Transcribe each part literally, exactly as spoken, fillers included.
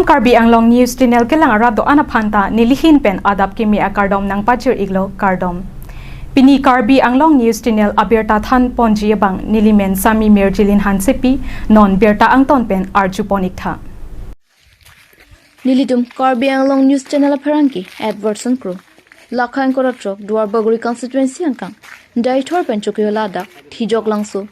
Karbi Anglong News Channel kelang arat do-an aphan ta nelihin pen adap kimi akardom nangpajir iklo, kardom. Pini Karbi Anglong News Channel abirta than ponji abang nelimen Sami Mirjilin Hansepi, non birta angton pen arju pon iktha. Nelitum Karbi Anglong News Channel apherangke Edwardson Kro. Lakha ingkoi ra throk Duarbagori constituency angkang Deithor pen Chokihola adak Thijok Langso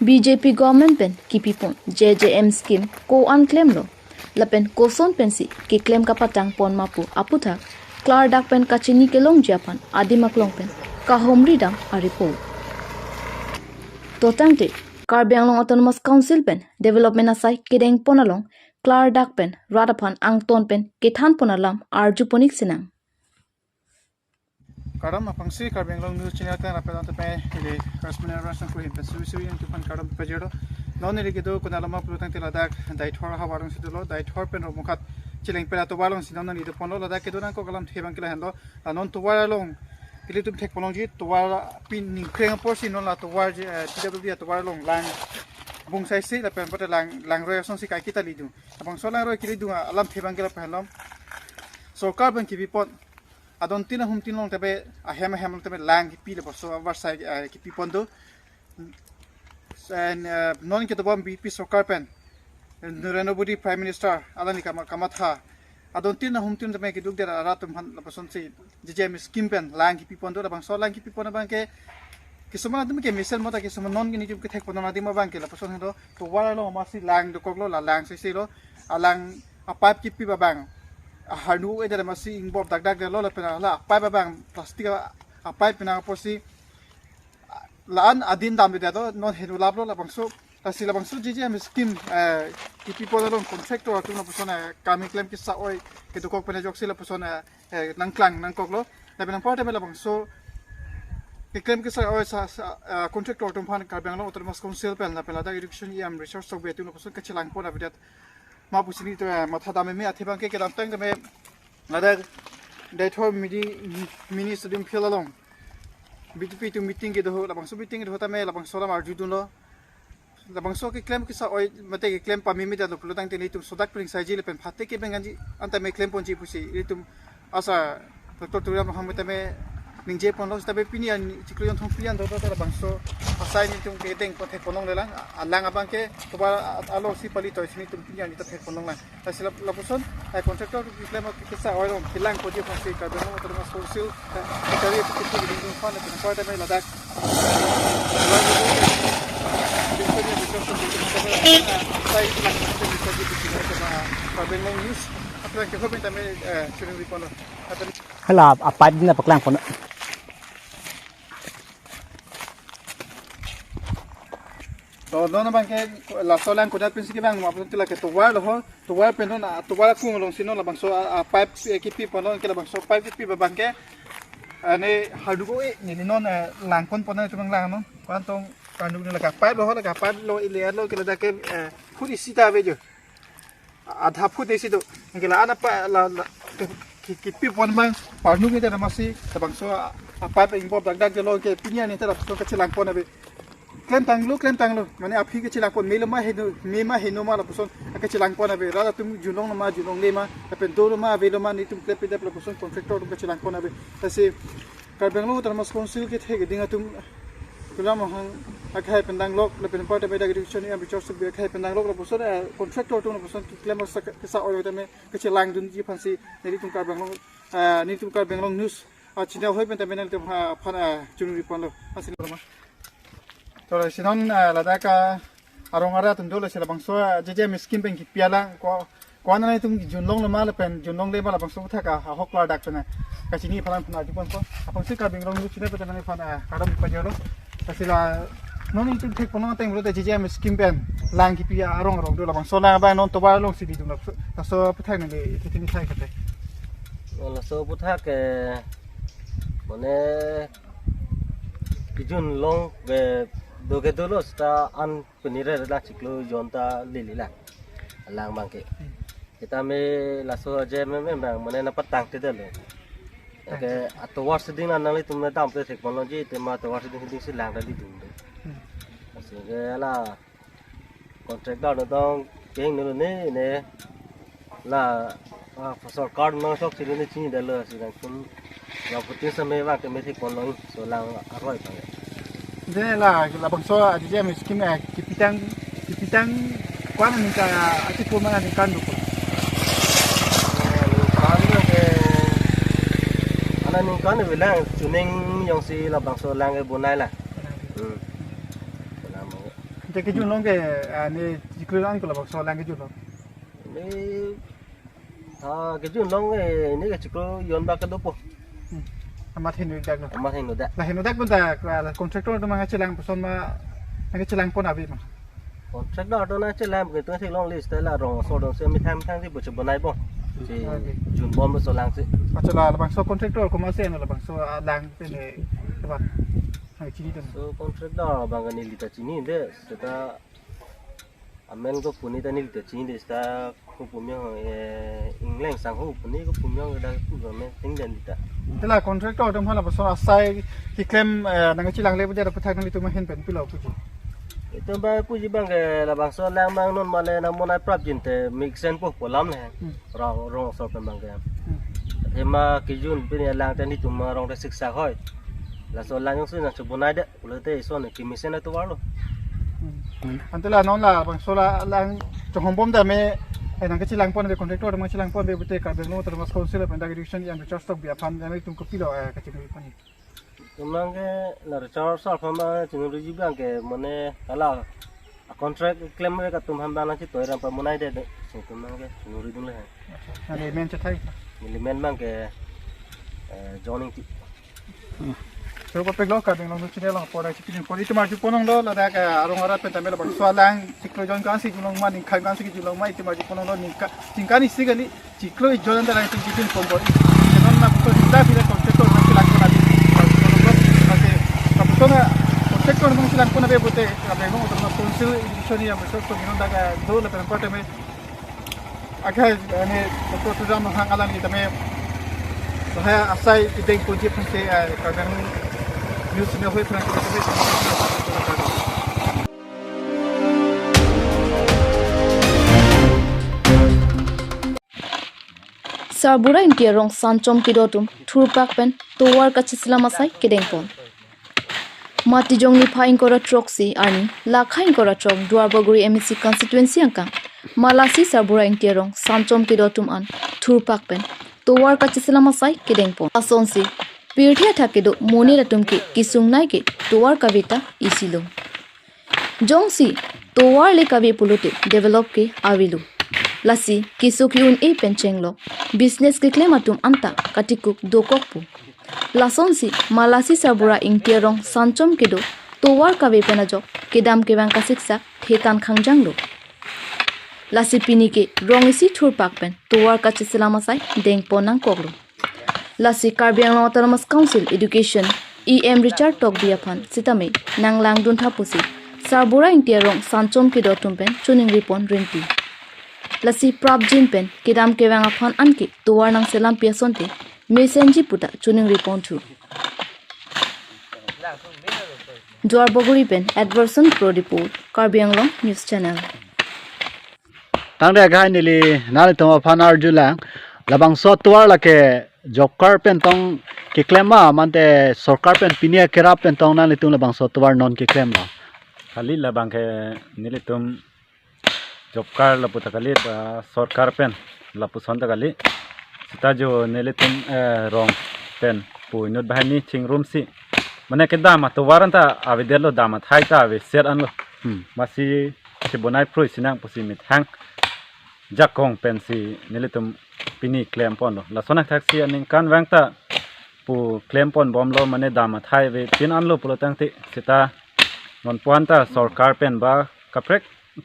B J P government pen kipipon J J M scheme ko-an klemlo lapen koson pensi keklem kapatang pon ma pu aputhak klardak pen kachini kelongji aphan adim aklong pen kahumri dam a-report. To tangte Karbi Anglong Autonomous Council pen development asai kedeng pon along klardak pen rat aphan angton pen kethan pon alam arju pon ik sinang. Kardom aphrangsi Karbi Anglong News Channel kelang arat do-an tame ili Rasmina Rasang Kro ahin pen suri suri nangtum aphan kardom pajirlo. Non ili kedo konat loma pulo tangte ladak Deithor ahavar alongsi dolo, Deithor pen Rongmukhat cheleng pen atovar alongsi non ili do ponlo. Ladak kedo nangkok alamthe abangke lahenlo. La non tovar along ilitum thek pon longji, tovar pini ningkreng apotsi non la tovar je, eh, P W D atovar along lang bung saisi lapen pote lang, langroi asonsi kaiketa lidung. Labangso langroi kelidung alamthe abangke lapu henlo. Sorkar pen kipipon adon tin ahum tin along tame ahem ahem along tame lang kipi lapuson avarsai, eh, kipipon do. And, eh, non kedobom B J P sorkar pen Narendra Modi Prime Minister alangli kama-, kamatha adon tin ahum tin tame keduk der arat atum aphan lapusonsi J J M scheme pen lang kipipon do. Labangso lang kipipon abangke kisuman atum ke mesen mota kisuman non ke nelitum kethek pon adim abangke lapuson henlo, tovar along amatsi lang dokoklo, la lang seselo, alang apipe kipi abang aharnu eder amatsi ingbop dakdak detlo lapen la apipe abang plastic a, apipe penang apotsi la-an adin damdedet do, non heno laplo labangso. Lasi labangso J J M scheme, eh, kipipon along contractor atum lapuson, eh, kam keklem kisa-oi kedokok pen ajoksi lapuson, eh, eh, nangklang nangkoklo. Lapen anparta me labangso keklem kisa-oi sa, sa, eh, contractor atum aphan Karbi Anglong Autonomous Council pen lapen ladak Education E M Richard Sokbi atum lapuson kachelang pon avedet ma pusi nelitum, eh, matha dam meme. Athe abangke kedamtang tame ladak Deithor mini, mini stadium field along B J P atum meeting kedo ho, labangso meeting kedo ho tame labangso alam arjudunlo. Labangso keklem kisa-oi mate keklem pameme detlo pulo tangte nelitum sodak pring saiji lapen phate kebenganji anta me klem ponji pusi nelitum asa Doctor Tuliram Ronghang tame ningje ponlo, seta be pini an chiklo jon thom pini an do labangso asai nelitum kedeng pon thek pon longlelang, alang abangke tovar alongsi pali toisi nelitum pini an ta thek pon longlang. Lasi lap-, lapuson, eh, contractor keklem kisa-oi along kelang ponji aphansi Karbi Anglong Autonomous Council, eh, Secretary atum keding dun aphan, eh, anparta me ladak. Karbi Anglong News, aphrang ke hoben tame, eh, chunuri ponlo. Hala, apipe din paklang pon. To, non abangke laso lang kodat pensi kevang ma pulo tangte lake tovar lo ho, tovar pen non, ah, tovar akung alongsi non labangso, ah, ah, pipe, eh, kipipon non ke labangso pipe kipi abangke, ah, ne hadu ko e, ne non, eh, lang kon pon nangtum lang non. Ko-an tong kandu ne lake pipe lo ho, lake pipe lo ile lo ke ladak ke, eh, foot isi ta ave jo. Adha foot isi do. Anke la-an apa la, la, ki, ki, kipipon abang parnu kita na masi labangso a, apipe ingbop dakdak detlo ke pini an ta labangso kachelang pon ave. Klem tanglo, klem tanglo. Mane aphi kachelang pon, melo ma heno, me ma heno ma lapuson kachelang pon ave. Rat atum junlong ma, junlongle ma, lapen dolo ma, avelo ma, nelitum klem pidap lapuson contractor atum kachelang pon ave. Lasi Karbi Anglong Autonomous Council kethe keding atum Tuliram Ronghang akhai pen danglok, lapen anparta me dak Education E M Richard Sokbi akhai pen danglok lapuson, eh, contractor atum lapuson keklem sa, kisa-oi tame kachelangdunji aphansi nelitum Karbi Anglong, eh, nelitum Karbi Anglong News, ah, channel hoi pen tame nelitum, ah, aphan, ah, chunuri ponlo. Asin roma. To, lasi non, eh, ladak, eh, arong arat atum do, lasi labangso, eh, J J M scheme pen kipi alang ko, ko-an nelitum junlonglo ma lapen junlongle ma labangso aputhak ahok klardak pen, eh, kachini aphan arju ponpo. Aphrangsi Karbi Anglong News channel pen tame aphan, eh, kardom pajirlo. Lasi la non nelitum thek pon ateng pulote J J M scheme pen lang kipi arong arong do, labangso lang abang non tovar alongsi lidun labangso. Laso aputhak neli isi chini sai kate. Laso aputhak, eh, mane kejunlong, eh, do ke dolo seta an pini re la chiklo jon ta lili la. Lang abangke. Kita me laso aje me me bang mane nangpatangte detlo. Ke atovar siding la nanglitum damte thek pon longji, tema atovar siding siding si lang ta lidun do. Hmm. Lasi ke la contractor no tong kehingno ne ne. La, ah, sorkar nang sok sini ni chini dalo si lang kun. La putin sampai bang ke methek pon long so lang aroi pang. Dene la, labangso adije mi scheme, eh, kepitang, kepitang ko-an aningkan, ah, ati ko mana aningkan do ko. Aningkan ke, ana aningkan bilang chuning jongsi labangso lang ke bonai la. Hmm. Bonai mo. Te kejun long ke, ah, ne chiklo lang ko labangso lang kejun long. Ne, ah, kejun long, eh, ne kachiklo jon bak kedopo. Hmm. Amat henodak lo. Amat henodak. La henodak pun ta, ah, contractor atum nangkachelang puson ma, nangkachelang pon ave ma. Contractor atum nangkachelang ke tu theklong list la rong asor dong si methang methang si buchi bonai po. Si Okay. Junbom lo so lang si. Achala labangso contractor komatsi lo labangso, ah, lang pen he tebat. Nangkachini dun. So contractor abang ke neli ta chinide, seta amen ko puni ta neli ta chinide, seta ko pumyong, eh, ingleng sang ho puni ko pumyong da pu amen ting den ta. Te la contractor atum hala puson asai keklem, eh, nangkachelang le pu jara pathak nanglitum ahin pen pilo puji. Itum ba puji bang ke labangso lang bang non male nang bonai prapjin te mixen po polam le. Hmm. Rong, rong asor pen bang ke. Hmm. Ema kejun pini lang te nitum rong te siksak hoi. Laso lang jongsi nangchebonai de, pulote ison ke mixen atovar lo. Hmm. Ante la non labangso la lang chonghongbom dam me, eh, nangkachelang pon ave contractor nangkachelang pon ave pute Karbi Anglong Autonomous Council pen dak Education E M Richard Tokbi aphan nanglitum kopilo, eh, kachini pon. Itum bang ke la Richard sir aphan bang chunuri ji bang ke mane hala a contract klem re atum aphan bang nangchitoi ram pabonai de de. So itum bang ke chunuri dun le. Acha, neli men chethai. Neli men bang ke, eh, John Ingti. So, kopek lo Karbi Anglong channel along por chipin por itum arju pon long lo ladak, eh, arong arat pen tame labangso lang chiklo jon ko-an si jun long ma ningkan ko-an si jun long ma itum arju pon long lo ningkan ningkan isi kali. Chiklo jon anta lang chingki pon bor. Kenon na puson ita pila contractor nangchelang pon ave. Ase, na puson na contractor nangchelang pon ave pute, Karbi Anglong Autonomous Council Education E M Richard Tokbi non dak do lapen parte me. Akhai, ani, Doctor Tuliram Ronghang alanglitame. Bahaya asai ideng puji phanse, eh, Karbi Anglong News ne hoi phan. Sarbura Ingti arong Sanchom kedo atum thurpak pen tovar kacheselam asai kedengpon. Matijong niphai ingkoi ra throksi arni lakha ingkoi ra throk Duarbagori M A C constituency angkang Malasi Sarbura Ingti arong Sanchom kedo atum an thurpak pen tovar kacheselam asai kedengpon. Lasonsi pirthe athak kedo monit atum ke kesung nai ke tovar kave ta isi lo. Jongsi tovar le kave pulote develop ke avelo. Lasi keso ke-un-e pen chenglok business keklem atum anta katikuk dokok pu. Lasonsi Malasi Sarbura Ingti arong Sanchom kedo tovar kave pen ajok kedam kevang kasiksak thetan khangjang lo. Lasi pini ke rong isi thurpak pen tovar kacheselam asai dengpon nangkok lo. Lasi Karbi Anglong Autonomous Council Education E M Richard Tokbi aphan sitame nanglangdun tha pusi Sarbura Ingti arong Sanchom kedo atum pen choningri pon rinti. Lasi prapjin pen kedam kevang aphan anke tovar nangselampi asonte mesenji puta choningri ponthu. Duarbagori pen Edwardson Kro report, Karbi Anglong News Channel. Tangte akhai neli nanglitum aphan arjulang, labangso tovar lake job card pen tong keklem ma, mante sorkar pen pini akerap pen tong nanglitum labangso tovar non keklem ma? Kali labang ke nelitum job card lapu ta kali, ah, sorkar pen lapuson ta kali. Seta jo nelitum, eh, rong pen pu inut banghini chingrumsi. Mane kedam atovar anta avedet lo, dam athai ta aveset an lo. Hmm. Masi chebonai phrui sinang pusi methang jakong pensi nelitum pini klem ponlo. Lason athaksi aningkan vang ta pu klem ponbomlo, mane dam athai avepin an lo pulo tangte seta non pu anta sorkar pen ba kaprek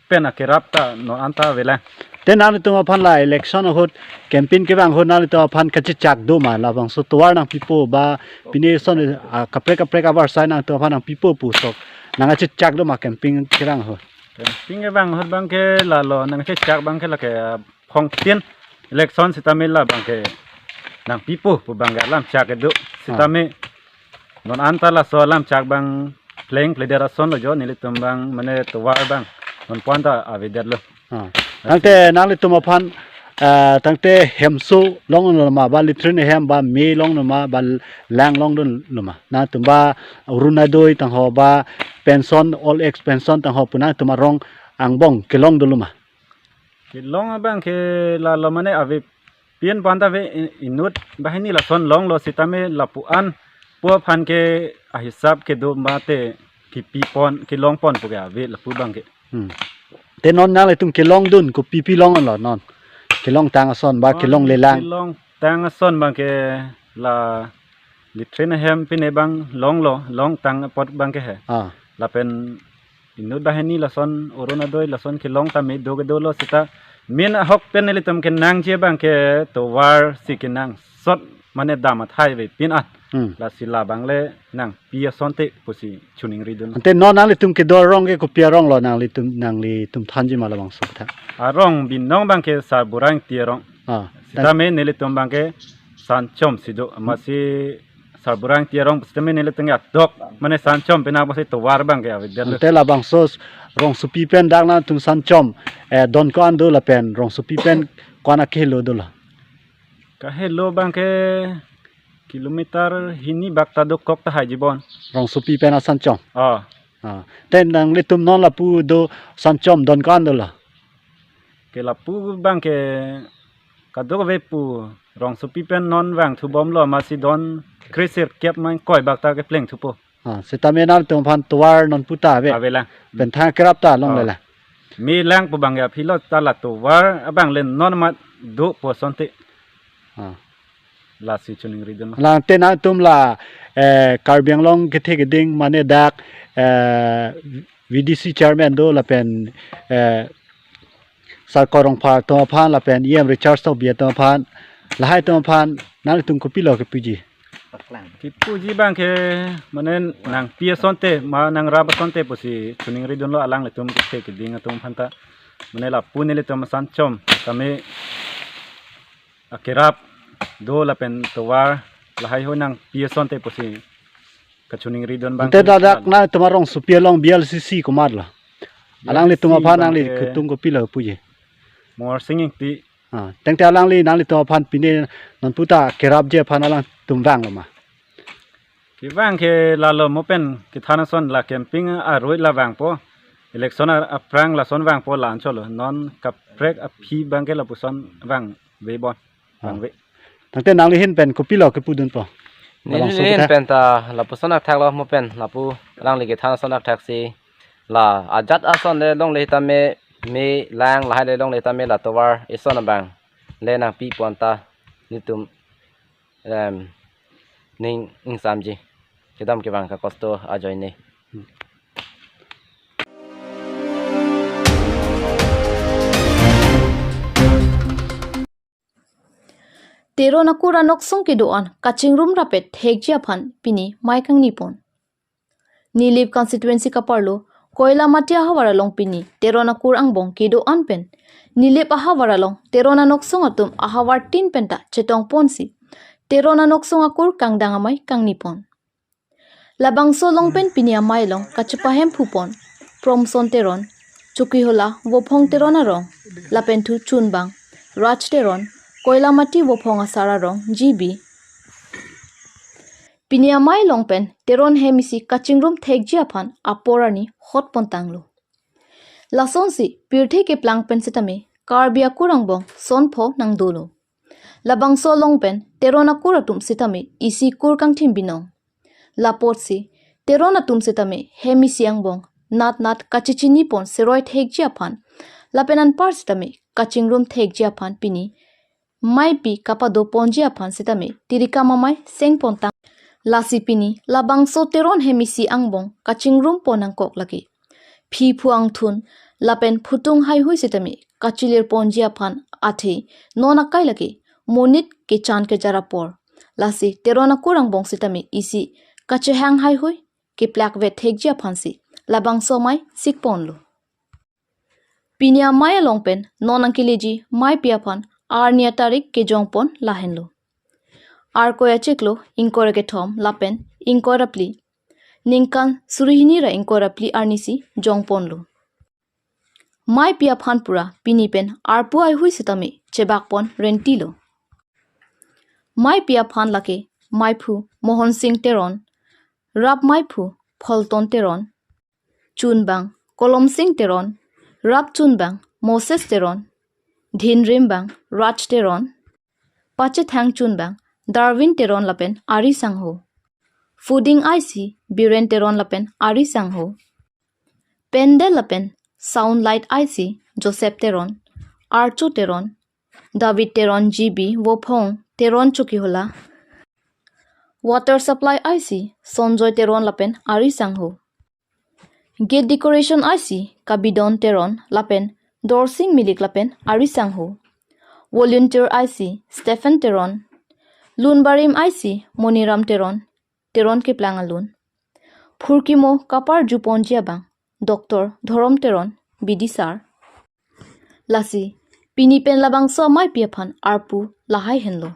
pen akerap ta non anta avelang. Te nanglitum aphan la election ahut campaign kevang ahut nanglitum aphan kachechak do ma, labangso tovar nangpipo ba pini son, ah, kaprek kaprek avarsai nanglitum aphan nangpipo pu sok nangkachechak do ma campaign kevang ahut? Campaign kevang ahut bang ke lalo nangchechak bang ke lake, ah, phongtin election sitame labang ke nangpipo pu bang ke alam chak kedo sitame non anta laso alam chak bang pleng pledet ason lo jo, nelitum bang mane tovar bang non pu anta avedet lo. Ah. Tangte nanglitum aphan ah, tangte hemso longlo ma, ba latrine ahem, ba me longlo ma, ba lang longdunlo ma? Nangtum ba Orunodoi tangho, ba pension, old age pension tangho pu nangtum arong angbong kelong dolo ma? Kelong abang ke lalo mane avepin pu anta ave, i-, inut banghini lason longlo sitame lapu-an pu aphan ke ahisap kedo mate kepipon, kelongpon pu ke ave lapu abang ke. Hmm. Te non nanglitum kelongdun kopi pi longlo non? Kelongtang ason ba kelonglelang? Kelongtang ason abang ke la latrine ahem pine abang longlo, longtang apot abang ke he. Ah. Lapen inut banghini lason Orunodoi lason kelong tame do kedolo seta, main ahok pen nelitum kenangji abang ke tovar si kenangsot mane dam athai avepin an. Hmm. Lasi labang le nangpi asonte pusi choningridun. Ante non nanglitum kedo arong ke kopi aronglo, nanglitum, nanglitum thanji ma labangso tha? Arong binong abang ke Sarbura Ingti arong. Ah, sitame nelitum abang ke Sanchom si do, amatsi Sarbura Ingti arong sitame nelitum ke adok mane Sanchom penang pusi tovar abang ke avedetlo. Ante labangso Rongsopi pen dak nangtum Sanchom, eh, don ko-an do lapen Rongsopi pen ko-an akehelo dolo? Kahelo abang ke kilometer hini bak ta dokok tahai jibon. Rongsopi pen a Sanchom? Oh. Ah. Te nanglitum non lapu do Sanchom don ko-an dolo? Ke lapu abang ke kadokave pu, Rongsopi pen non vangthu bomlo amatsi don kresirkep ma ingkoi bak ta keplengthupo. Ah, sitame nangtum aphan tovar non puta ave? Avelang. Pen thang kerap ta longlelang? Oh. Me lang pu abang ya philo ta la tovar abang le non amat dopo asonte. Ah. Lasi choningridun. Alangte nangtum la, eh, Karbi Anglong kethe keding mane dak, eh, V D C chairman do lapen, eh, Sarkor Rongphar atum aphan lapen E M Richard Tokbi atum aphan, lahai atum aphan nanglitum kopilo kepuji? Kepuji abang ke mane nangpi asonte ma nangrap asonte pusi choningridunlo alanglitum kethe keding atum aphan ta. Mane lapu nelitum Sanchom tame akerap do lapen tovar lahai ho nangpi asonte pusi kachoningridun abang. Ante ke dak nangtum arongsopi along B L C C komatlo? Alanglitum aphan nangli B L C C abang ke ketung kopilo puji? Morsing Ingti. Ah, tangte alangli nanglitum aphan pine non puta kerapji aphan alangtum vanglo ma? Kevang ke lalo mo pen kethan ason la camping aroi la vangpo. Election a-, aphrang lason vangpo la anchotlo. Non kaprek aphi abang ke lapuson vangve bon. Ah. Vangve. Tangte nangli ahin pen kopilo kepudunpo? Neli labangso ahin kethan pen ta lapuson akthak lo mo pen lapu alangli kethan ason akthak si la ajat ason le longle tame me lang lahai le longle tame la tovar ison abang le nangpi pon ta nelitum, em, ning ingsamji. Kedam kevang kakosto ajoine. Teron akur anoksong kedo-an kachingrum rapet thekji aphan pini mei kangni pon. Nilip constituency kaparlo Koilamati ahavar along pini Teron akur angbong kedo-an pen Nilip ahavar along Teron anoksong atum ahavar tin penta chetong ponsi Teron anoksong akur kangdang amei kangni pon. Labangso along pen pini amei along kachepahemphu pon Promson Teron, Chokihola Vophong Teron arong, lapen thu chunbang Raj Teron, Koilamati Vophong asar arong G B. Pini amei along pen Teron hem isi kachingrum thekji aphan apor arni hot pon tanglo. Lasonsi pirthe keplang pen setame Karbi akur angbong son pho nangdolo. Labangso along pen Teron akur atum setame isi kur kangthim binong. Lapotsi Teron atum setame hem isi angbong nat nat kachechini pon seroi thekji aphan lapen anpar setame kachingrum thekji aphan pini meipi kapado ponji aphan setame tirikam amei seng pon tang. Lasi pini labangso Teron hem isi angbong kachingrum pon nangkok lake. Phi phu angthun lapen phutung haihui setame kachilir ponji aphan athe non akai lake monit kechan kejar apor. Lasi Teron akur angbong setame isi kachehang haihui keplak vet thekji aphansi labangso amei sik ponlo. Pini amei along pen non nangkeleji meipi aphan arni atarik kejong pon lahenlo. Arkoi achiklo ingkoi ra kethom lapen ingkoi ra phli. Ningkan suri hini ra ingkoi ra phli arnisi jong ponlo. Maipi aphan pura pini pen arpu aihui sitame chebakpon rentilo. Maipi aphan lake maiphu Mohon Sing Teron, rap maiphu Pholton Teron, chunbang Kolom Sing Teron, rap chunbang Moses Teron, dhinrimbang Raj Teron, pachethang chunbang Darwin Teron lapen ari sangho, fooding aisi Biren Teron lapen ari sangho, pendel lapen sound light aisi Joseph Teron, Archo Teron, David Teron, G B Vophong Teron Chokihola, water supply aisi Sonjoy Teron lapen ari sangho, gate decoration aisi Kabidon Teron lapen Dorsing Milik lapen ari sangho, volunteer aisi Stephen Teron, lunbarim aisi Moniram Teron, Teron keplang alun, phurkimo kaparjuponji abang Doctor Dhorom Teron, bidisar. Lasi pini pen labangso amaipi aphan arpu lahai henlo.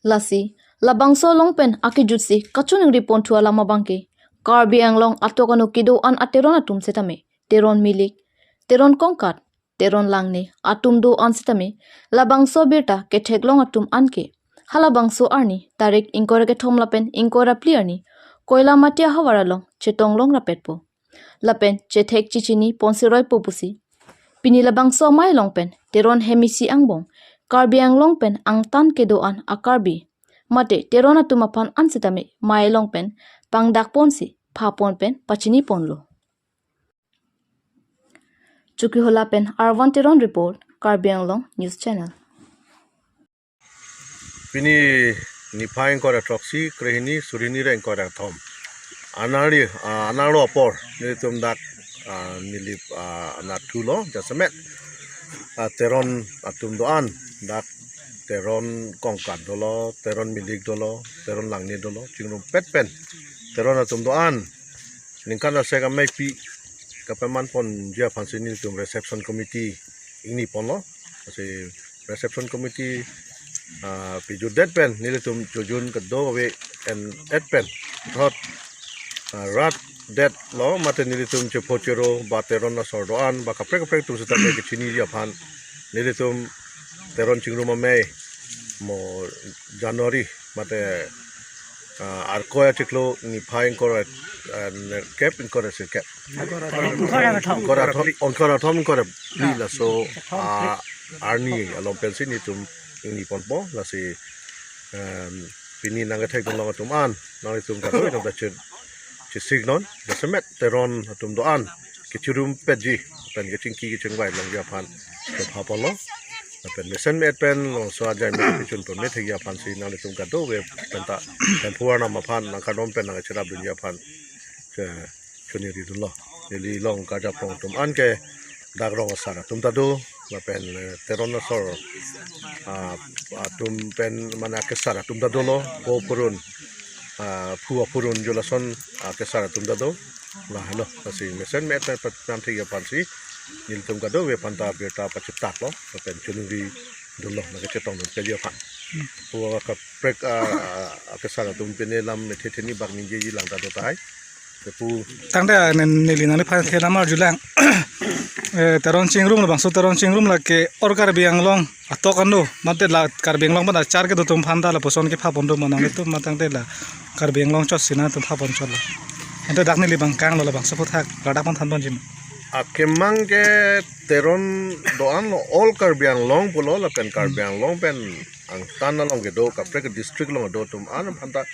Lasi labangso along pen akejutsi kachoningri ponthu alam abangke, Karbi Anglong atok ano kedo-an ateron atum sitame, Teron Milik, Teron Kongkat, Teron Langne atum do-an sitame, labangso abirta ketheklong atum anke halabangso arni tarik ingkoi ra kethom lapen ingkoi ra phli arni Koilamati ahavar along chetonglong rapetpo lapen chethek chechini ponseroipo pusi, pini labangso amei along pen Teron hem isi angbong Karbi Anglong pen angtan kedo-an a-Karbi mate Teron atum aphan an sitame mei along pen pangdakponsi phapon pen pachiniponlo. Chokihola pen Arvan Teron report, Karbi Anglong News Channel. Pini niphai ingkoi ra throksi, krehini, surhini ra ingkoi ra kethom. Anari, ah, anarlo apor nelitum dak, ah, Nilip, ah, anatthulo jasemet, ah, Teron atum do-an, dak Teron Kongkat dolo, Teron Milik dolo, Teron Langne dolo, chingrumpet pen Teron atum do-an ningkan asek ameipi kapemanponji aphansi nelitum reception committee ingniponlo. Lasi reception committee, ah, pijutdet pen nelitum chojun kadokave en-et pen thot, ah, ratdetlo mate nelitum chepho chero ba Teron asor do-an ba kaprek kaprek atum sitame kechiniji aphan nelitum Teron chingrum amei mo January mate, ah, Arkoi achiklo niphai ingkoi ra, ah, kep ingkoi ra sirkep. Ingkoi ra kethom. Ingkoi ra kethom, ingkoi ra phli laso, ah, arni along pensi nelitum ingniponpo lasi, em, pini nangkethekdunlong atum an nanglitum kadokave ta che-, chesiknon jasemet Teron atum do-an kechirumpetji pen kechingki kechingvai longji aphan kephaponlo. Lapen mesen me-et pen longso ajai me kechun pemethekji aphansi nanglitum kadokave penta Hemphu Arnam aphan nangkardom pen nangcherapdunji aphan ke choningridunlo. Neli along karjapon atum anke dak rong asar atum ta do, lapen, eh, Teron asor, ah, atum pen mane akesar atum ta dolo, pho phurun, ah, phu aphurun jo lason akesar atum ta do. Lahelo, lasi mesen me-et pen patnamthekji aphansi nelitum kadokave aphanta birta pachitaklo, lapen choningridunlo nangkachetongdun kali aphan. Phu akaprek, ah, akesar atum pine lam methe theni bak ningjeji lang ta do tahai. Lapu tangte, ah, nen-, neli nangliphan thelam arjulang. Eh, Teron chingrum labangso Teron chingrum lake all Karbi Anglong atok ano, mate la Karbi Anglong pen achar kedo atum aphanta lapuson kephapon do ma nanglitum ma tangte la Karbi Anglong chotsi nangtum phaponchotlo. Ante dak neli bang kanglo labangso aphuthak ladak pon thanponji ma. Akemang ke Teron do-anlo, all Karbi Anglong pulo lapen Karbi Anglong pen angtan along kedo kaprek district along kedo atum an aphanta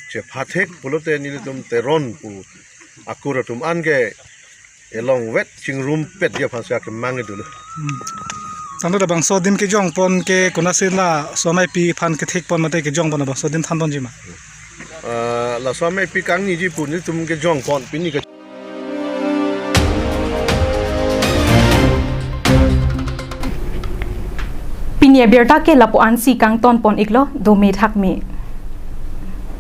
chephathek pulote nelitum Teron pu akur atum an ke elongvet chingrumpetji aphansi akemang kedo lo. Hmm. Tangte labangso adim kejongpon ke konatsi laso ameipi aphan kethekpon mate kejongpon labangso adim thanponji ma? Ah, laso ameipi kangniji pu nelitum kejongpon pini ke. Pini abirta ke lapu-ansi kangtonpon iklo, dome thakme.